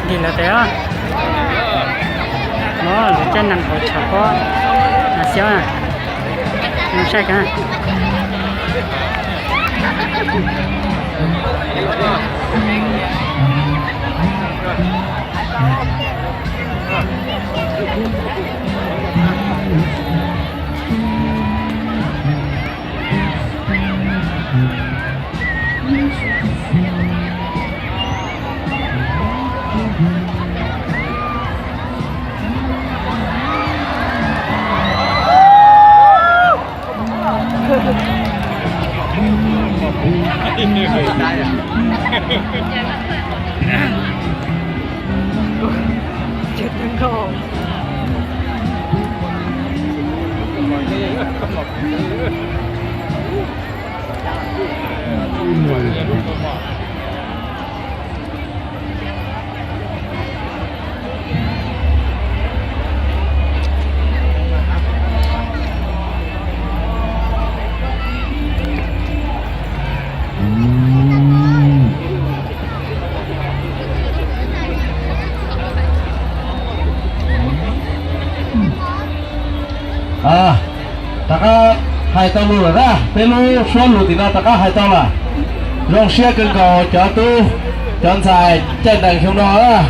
Nkim lawv tes os. Lawv caij nees hauv tshav pob, nas xiab na. Zoo saib kawg. Rov qab hais tau lus lawm na, peb lub suab lus tim no rov qab hais tau lawm. Zoo siab kawg nkaus cov tub cov ntxhais caij nees xyoo no na.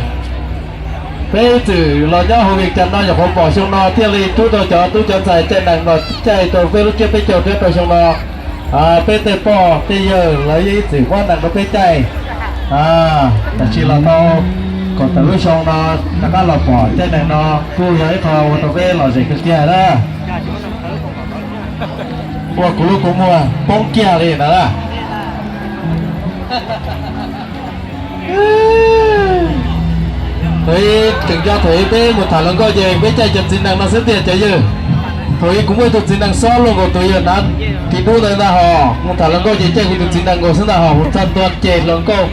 Peb txwm los nyob hauv Vias Cas no nyuam qhuav pom xyoo no thiaj li rub rau cov tub cov ntxhais caij nees los caij rau peb lub tsiab peb caug rau xyoo no. Peb tej poj tej yawg lawv yeej ib txwm muab nees rau peb caij. Tab sis los tau kaum tawm lub xyoo no rov qab los pom caij nees no kuj yog ib qho ua rau peb lom zem kawg kiag na. Ua kuv lub kua muag poob kiag li ntawd na. Thaum ub tseem nco thaum ub peb mus tham hluas nkauj ces peb caij cov txiv nees no xwb tiag cov yawg. Thaum ub kuv muaj ib tug txiv nees xob luaj nkaus tus yawg hnav ris dub ntawd ntag hos, mus tham hluas nkauj ces caij kuv tus txiv nees nkaus xwb ntag hos, mus txog ntua ces hluas nkauj